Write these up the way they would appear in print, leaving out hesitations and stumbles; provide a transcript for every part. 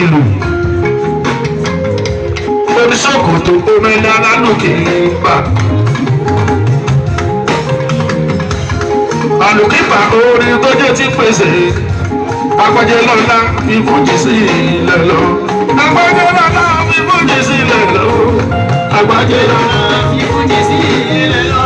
Ìlú oníṣòkòtò omele alálùkè gbà. Àlùkìpà orin tó jẹ́ ti pèsè. Agbájé lọ́la fi fújì sí ilẹ̀ lọ. Agbájé lọ́la fi fújì sí ilẹ̀ lọ. Agbájé lọ́la Fi fújì sí ilẹ̀ lọ.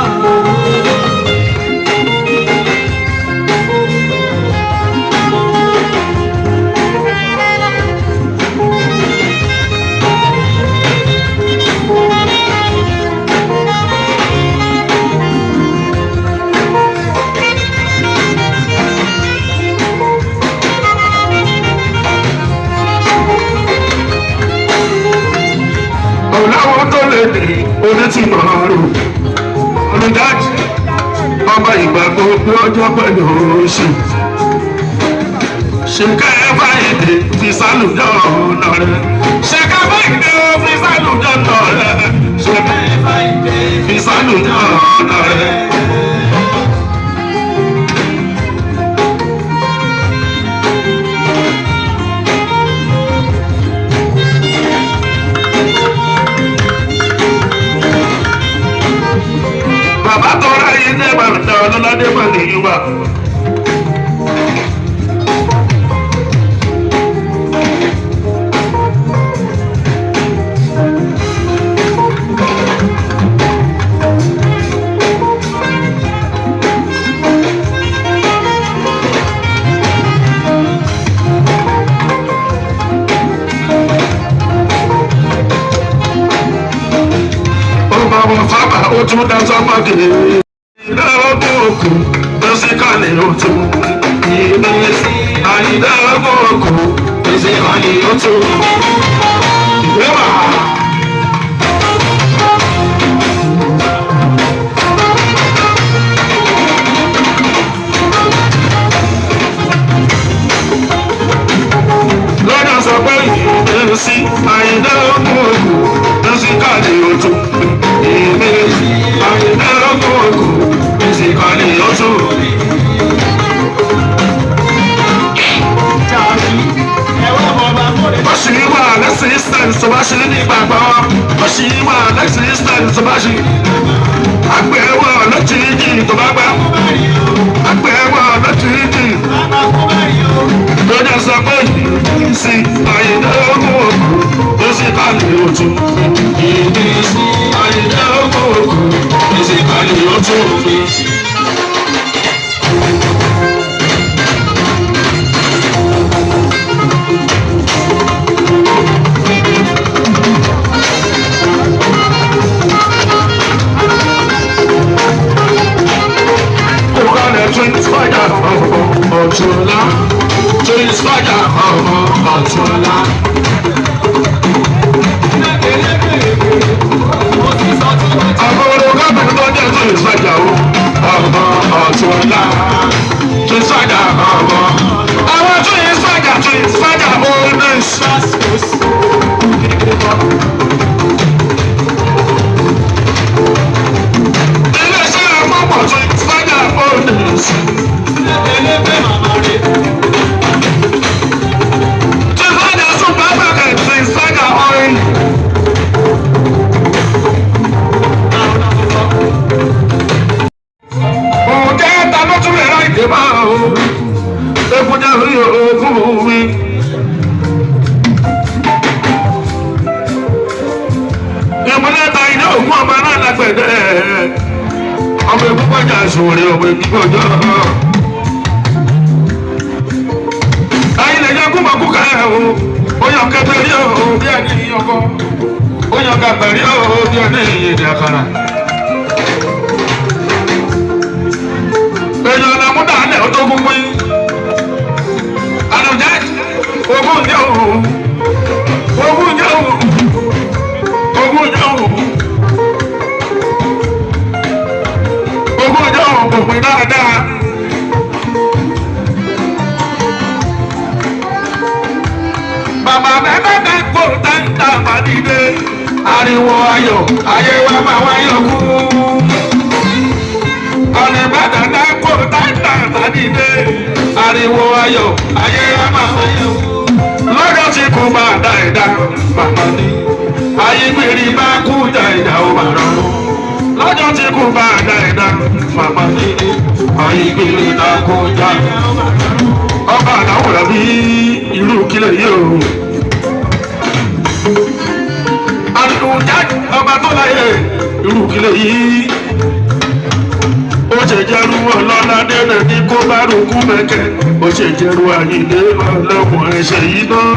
Ọ̀làwọ̀ tó lè dè onítìmọ̀ rò. Olùdájì ọba ìgbà gbogbo ọjọ́ pẹ̀lú oṣù. Ṣèkà ẹ báyìí fi sálùjọ́ ọ̀nà rẹ̀. Ṣèkà báyìí fi sálùjọ́ ọ̀nà rẹ̀. Ṣèkà Ẹ bá ìdè. fi sálùjọ́ ọ̀nà rẹ̀. Bàbá tó ráyè ní ẹ̀bà ọlọ́ládé mà ní Yorùbá. Ó bá wọn fábà ó tún dá sọ́mọ́ kiri. Ìdáwọ́gbọ̀n òkú lọ sí kàlẹ́ òtún. Ìmísí àìdáwọ́gbọ̀n òkú lọ sí kàlẹ́ òtún. Ìgbéwà. Lọ́dọ̀ sọ pé ìmísí àìdáwọ́gbọ̀n òkú lọ sí kàlẹ́ òtún. Ìmísí àìdáwọ́gbọ̀n òkú lọ sí kàlẹ́ òtún. Jàbí. Ẹ wá mọ̀ bá kórè. Ó sì wà lẹ́sìn tó bá ṣe ní ìgbàgbọ́. Ó sì wà lẹ́sìn tó bá ṣe. Àgbẹ̀wò lọ́tìrìjì tó bá gbà. Àgbẹ̀wò lọ́tìrìjì. Bàbá kó bá rí o. Lọ́jà sọ pé ìsì àyìnlẹ́wọ̀n òkú ó sì ká lè òtún. Ìsì àyìnlẹ́wọ̀n òkú ó sì ká lè òtún. Kókàlẹ̀ twins fàjà ọ̀hún ọ̀túnla. Twins fàjà ọ̀hún ọ̀túnla. Mo ti sọ tí wọ́n ti. Àbúrò gómìnà tó jẹ́ twins fàjà ọ̀hún ọ̀túnla. Twins fàjà ọ̀hún. Àwọn twins fàjà twins fàjà owners. Ilé-iṣẹ́ àpapọ̀ twins fàjà owners. Twins fàjà supermarket twins fàjà oil. Ǹjẹ́ ta ló tún lè ra ìdè máa o? Egun jẹ́ orí ogún mi. Ìmúlẹ̀ ta iná ògún ọmọ náà lágbẹ̀dẹ. Ọmọ egun kọjá sòrè ọmọ egun kọjá. Ẹyin lè yẹ kú mọ̀ kú kẹ́ ẹ̀ o. Ó yàn kẹfẹ́ rí o bí ẹni yọkọ. Ó yàn kẹfẹ́ rí o bí ẹni yèdè àkàrà. Èèyàn làmúdà alẹ́ ó tó gún pín. Àlùjá ogún jẹ́ òun. Ogún jẹ́ òun. Ogún jẹ́ òun. Ogún jẹ́ òun kò pín dáadáa. Bàbá mẹ́tẹ́ẹ̀tẹ́ kò táǹtà màdìdé. Ariwo ayọ̀ ayé wa máa wáyọ̀ kú. Ọ̀nà Ìbàdàn náà kò táǹtà màdìdé. Ariwo ayọ̀ ayé wa máa wáyọ̀ kú. Lọ́jọ́ tí kò bá Bàbá ní. Ayígbèrè bá kú jà ìdá ó máa rọrùn. Lọ́jọ́ tí kú bá dá ìdá, bàbá ní. Ayígbèrè bá kú jà. Ọba àdáwòrán bí irú kílẹ̀ yìí o. Àdùnjá ọba tó láyé irú kílẹ̀ yìí. Ó ṣe jẹ́rú ọlọ́ládé rẹ̀ ní kó bá rúkú mẹ́kẹ́. Ó ṣe jẹ́rú àyíndé ọlọ́wọ̀n ẹ̀ṣẹ̀ yìí náà.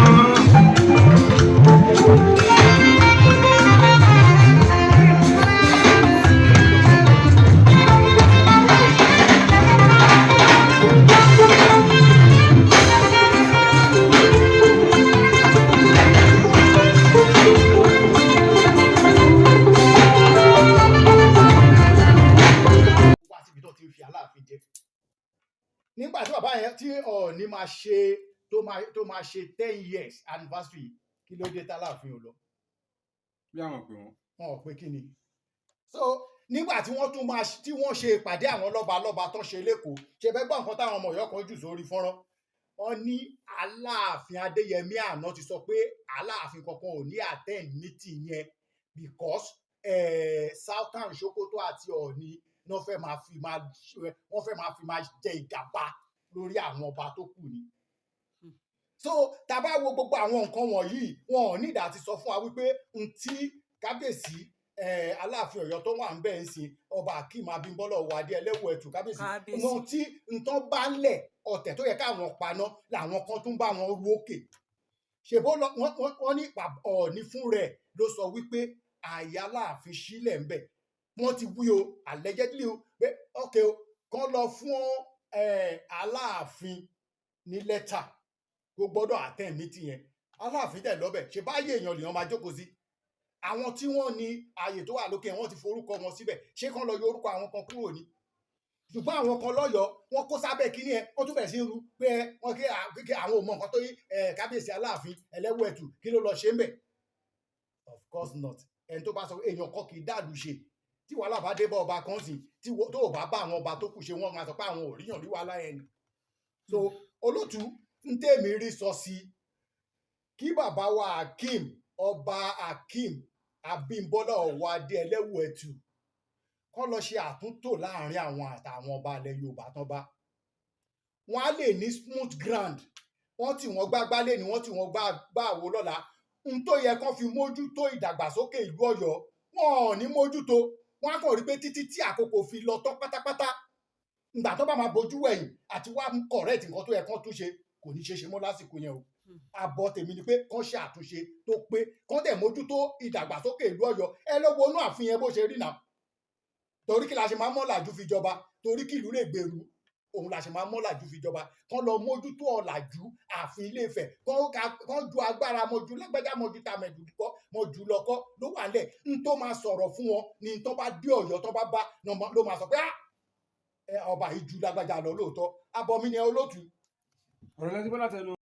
Wá síbi tó ti ń fi Aláàfin jẹ nígbà tí bàbá yẹn tí Ọọ̀ni máa ṣe tó máa ṣe 10 years anniversary, kí ló dé tÁláàfin ò lọ? Bí àwọn pè wọn. Wọn ò pé kí ni. So nígbà tí wọ́n tún máa tí wọ́n ṣe ìpàdé àwọn lọ́ba lọ́ba tó ṣe lẹ́kọ̀ọ́, ṣe fẹ́ gbọ́ nǹkan táwọn ọmọ Ọ̀yọ́ kan jù sórí fọ́nrán? Wọ́n ní Aláàfin Adéyẹmí àná ti sọ pé Aláàfin kankan ò ní attend meeting yẹn because Sultan Sokoto àti Ọọ̀ni náà fẹ́ máa fi máa wọ́n fẹ́ máa fi máa jẹ ìgàba lórí àwọn ọba tó kù ni. So tá a bá wo gbogbo àwọn nǹkan wọ̀nyí, wọn ò ní ìdá ti sọ fún wa wípé n tí kábíyèsí Aláàfin Ọ̀yọ́ tó wà ń bẹ̀ ń sin, Ọba Akeem Abímbọ́lá Ọwọ́adé Ẹlẹ́wù Ẹ̀tù, kábíyèsí. Kábíyèsí. Wọn tí nǹkan bá ń lẹ̀ ọ̀tẹ̀ tó yẹ káwọn paná làwọn kan tún bá wọn rú òkè ṣèbó lọ. Wọ́n ní Ọọ̀ni fún rẹ̀ ló sọ wípé àyà Aláàfin sílẹ̀ ń bẹ̀. Wọ́n ti wí o, allegedly o, pé ok o, kán lọ fún Aláàfin ní lẹ́tà kó gbọ́dọ̀ attend meeting yẹn. Aláàfin dẹ̀ lọ́bẹ̀ ṣe báyé èèyàn lèèyàn máa jókòó sí. Àwọn tí wọ́n ní ààyè tó wà lókè, wọ́n ti forúkọ wọn síbẹ̀. Ṣé kán lọ yọ orúkọ àwọn kan kúrò ní? Ṣùgbọ́n àwọn kan lọ́yọ̀ọ́, wọ́n kó sábẹ́ kínní ẹ, wọ́n tún bẹ̀rẹ̀ sí í ru pé ẹ wọ́n kí àwọn ò mọ nǹkan tó yí ẹ kábíyèsí Aláàfin Ẹlẹ́wù Ẹ̀tù kí ló lọ ṣe ń bẹ̀. Of course not. Ẹni tó bá sọ èèyàn kan kì í dàlú ṣe. Tí wàhálà bá dé bá ọba kan sí, tí tó ò bá bá àwọn ọba tó kù ṣe, wọ́n máa sọ pé àwọn ò ríyàn rí wàhálà yẹn ni. So olótú ń tèmi rí sọ sí, kí bàbá wa Akeem, Ọba Akeem Abímbọ́lá Ọwọ́adé Ẹlẹ́wù Ẹ̀tù, kọ́ lọ ṣe àtúntò láàrin àwọn àtàwọn ọba ilẹ̀ Yorùbá tán bá wọn á lè ní smooth ground. Wọ́n tí wọ́n gbágbá lé ní wọ́n tí wọ́n gbá gbá àwo lọ́la n tó yẹ kán fi mójútó ìdàgbàsókè ìlú Ọ̀yọ́, wọn ò ní mójútó. Wọn á kàn rí pé títí tí àkókò fi lọ tán pátápátá, ìgbà tó bá máa bojú wẹ̀yìn àti wá correct nǹkan tó yẹ kán túnṣe, kò ní ṣeé ṣe mọ́ lásìkò yẹn o. Àbọ̀ tèmi ni pé kán ṣe àtúnṣe tó pé, kán dẹ̀ mójútó ìdàgbàsókè ìlú Ọ̀yọ́. Ẹ lọ wo inú ààfin yẹn bó ṣe rí náà. Torí kí la ṣe máa ń mọ́làjú fi jọba? Torí kí ìlú lè gbèrú òun la ṣe máa ń mọ́làjú fi jọba. Kán lọ mójútó ọ̀làjú ààfin Ilé Ifẹ̀, kán ju agbára mọ́jú lágbájá mọ́jú tàmẹ̀dù kọ́ mọ́jú lọ́kọ́ ló wà lẹ̀ n tó máa sọ̀rọ̀ fún wọn ní tó bá dé Ọ̀yọ́ tó bá bá ló máa sọ pé ah, ẹ, ọba yìí ju lágbájá lọ lóòótọ́. Abọ́ mi ni ẹ, olóòtú. Ọ̀rọ̀ lẹ́sìn bọ́lá tẹnu.